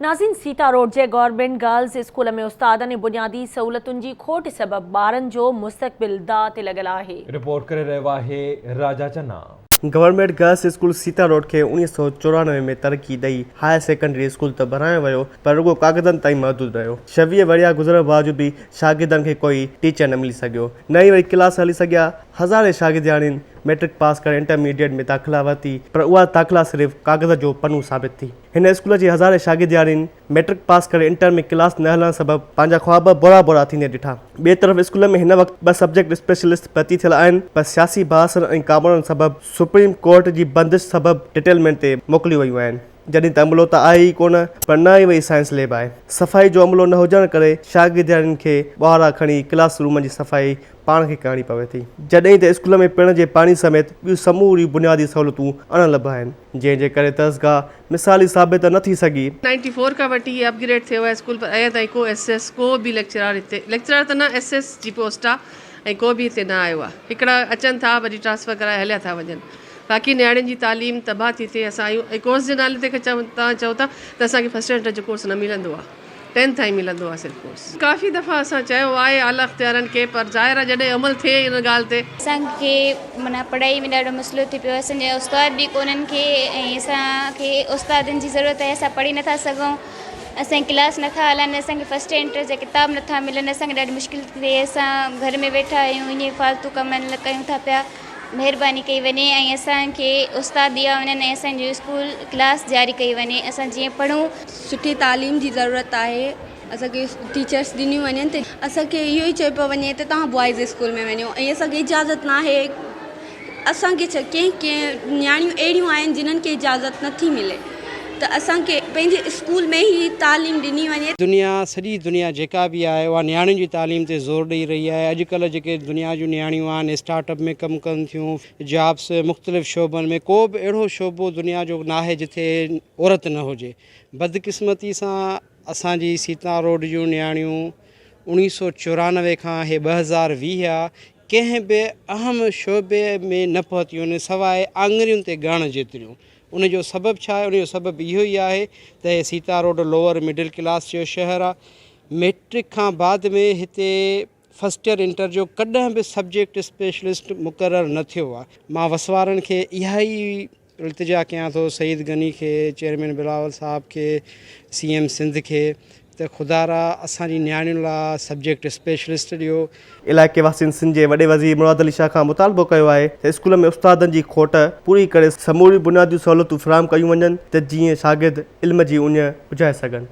ناظرين سيتا روڊ جي government girls school ۾ استادن ۽ بنيادي سهولتن جي کوٽ سبب ٻارن جو مستقبل داء تي لڳل آهي. رپورٽ ڪري رهيو آهي Raja Channa. Government girls school Sita road کي 1994 ۾ ترقي ڏئي هائر سيڪنڊري اسڪول ته بڻايو ويو پر رڳو ڪاغذن تائين محدود رهيو. 26 ورهيه گذرڻ باوجود به شاگردن کي ڪوئي ٽيچر نه ملي سگهيو نه ئي وري ڪلاس هلي سگهيا. هزارين شاگردياڻين مئٽرڪ پاس ڪري انٽرميڊيٽ ۾ داخلا ورتي پر اها داخلا صرف ڪاغذ جو پنو ثابت ٿي. هن اسڪول جي هزارين شاگردياڻين مئٽرڪ پاس ڪري انٽر ۾ ڪلاس نه هلڻ سبب پنهنجا خواب ڀورا ڀورا ٿيندي ڏٺا. ٻئي طرف اسڪول ۾ هن وقت ٻه سبجيڪٽ اسپيشلسٽ ڀرتي ٿيل آهن پر سياسي بااثرن ۽ ڪامورن سبب سپريم ڪورٽ جي بندش سبب ڊٽيلمينٽ تي موڪليون ويون آهن جڏهن ته عملو ته آهي ئي ڪونه پر نه ئي وري سائنس ليب آهي. صفائي جو عملو نه هجڻ ڪري شاگردياڻين کي ٻهارا کڻي ڪلاس رومن جي صفائي پاڻ کي ڪرڻي پوي ٿي جڏهن ته اسڪول ۾ پيئڻ جي پاڻي سميت ٻيون سموريون بنيادي سهولتون اڻ لڀ آهن جنهن جي ڪري درسگاهه مثالي ثابت نه ٿي سگهي. نائنٽي فور کان وٺي هي اپ گريڊ ٿيو آهي اسڪول پر اڃا تائين ڪو ايس ايس ڪو به ليڪچرار هتي ليڪچرار ته نه ايس ايس جي پوسٽ آ ۽ ڪو به هتي نه آيو آ هڪڙا اچن ٿا وري ٽرانسفر ڪرائي هليا ٿا وڃن باقي نياڻين جي تعليم تباهه ٿي ٿئي اسان آهيون ۽ ڪورس جي نالي تي توهان چئو ٿا ته اسان کي فرسٽ انٽر جو ڪورس نه ملندو آ. ٽينٿ تائين ملندو آهي صرف ڪورس. ڪافي دفعا اسان چيو آهي اعليٰ اختيارن کي پر ظاهر آهي جڏهن عمل ٿئي ان ڳالهه تي. اسان کي معنيٰ پڙهائي ۾ ڏاڍو مسئلو ٿي پيو اسان جا استاد به ڪونهن کي ۽ اسان کي استادن جي ضرورت آهي اسان پڙهي نٿا سگهون اسان جا ڪلاس نٿا هلن اسان کي فرسٽ انٽر جا ڪتاب نٿا ملن اسان کي ڏاڍي مشڪل ٿي ٿئي اسان گهر ۾ ويٺا آهيون ائين فالتو ڪم ڪيون ٿا پيا مهرباني ڪئي وڃي ۽ اسان کي استاد ڏيا وڃن ۽ اسان جو اسڪول ڪلاس جاري ڪئي وڃي اسان جيئن پڙهون. سٺي تعليم جي ضرورت آهي اسان کي ٽيچرس ڏنيون وڃن ته اسان کي اهو ئي چيو پيو وڃي ته توهان بوائز اسڪول ۾ وڃو ۽ اسان کي اجازت ناهي اسان کي ڇا ڪنهن ڪنهن نياڻيون اهڙيون آهن جنھن کي اجازت نٿي ملي ته اسان کي پنهنجي اسڪول ۾ ئي تعليم ڏني وڃي. دنيا سڄي دنيا جيڪا به آهي اها نياڻين جي تعليم تي زور ڏئي رهي آهي اڄڪلهه جيڪي دنيا جون نياڻيون آهن اسٽارٽ اپ ۾ ڪم ڪن ٿيون جابس مختلف شعبن ۾ ڪو به اهڙو شعبو دنيا جو ناهي جتي عورت نه هجي بدقسمتي سان اسان جي سيتا روڊ جون نياڻيون اوڻيهه سو 94 کان هي 2020 آ ڪنهن به اهم شعبي ۾ نه پهتيون آهن سواء آڱرين تي ڳڻڻ جيتريون ان جو سبب ڇا آهي؟ ان جو سبب اهو ئي آهي ته هي Sita road lower middle class جو شهر آهي. ميٽرڪ کان بعد ۾ هتي فرسٽ ايئر انٽر جو ڪڏهن به سبجيڪٽ اسپيشلسٽ مقرر نه ٿيو آهي. مان وس وارن کي اها ئي التجا ڪيان ٿو سعيد غني کي، چيئرمين بلاول صاحب کي، سي ايم سنڌ کي ته خدارا اسان جي نياڻين لا سبجيڪٽ اسپيشلسٽ ڏيو. علائقي واسين سنڌ جي وڏي وزير مراد علي شاهه کان مطالبو ڪيو آهي ته اسڪول ۾ استادن جي کوٽ پوري ڪري سموريون بنيادي سهولتون فراهم ڪيون وڃن ته جيئن شاگرد علم جي اڃ اجهائي سگهن.